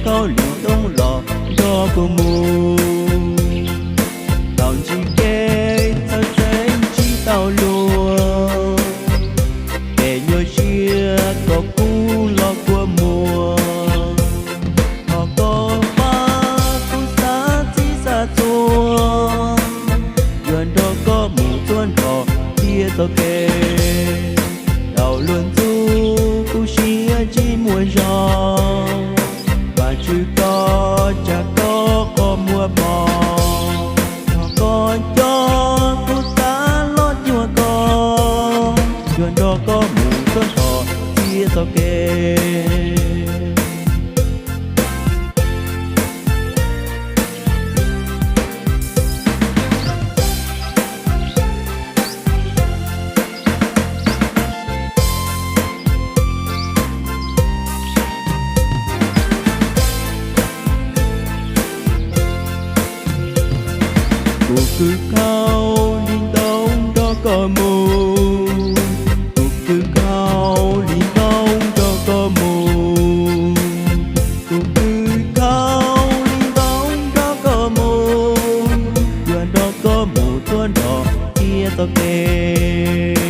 Khaub lig tooj los nrog kuv mus, tau ntsib kev txawv tseeb tsis tau luag, pem nyuaj siab kom kuv los kua muag. Thov koj pab kuv xav txhij xav txhua, yuav nrog koj mus txhua nrho thiab txoj kev. Tau luag ntxub kuv siab tsis muaj zog, Vajtswv koj tsa koj qhov muag pom. Thov koj coj kuv xav los cuag koj, yuav nrog koj mus txhua nrho thiab txoj kev. Kuv kws khaub lig ntoo nrog koj mus, kuv kws khaub lig ntoo nrog koj mus, kuv kws khaub lig ntoo nrog koj mus, yuav nrog koj mus txhua nrho thiab txoj kev.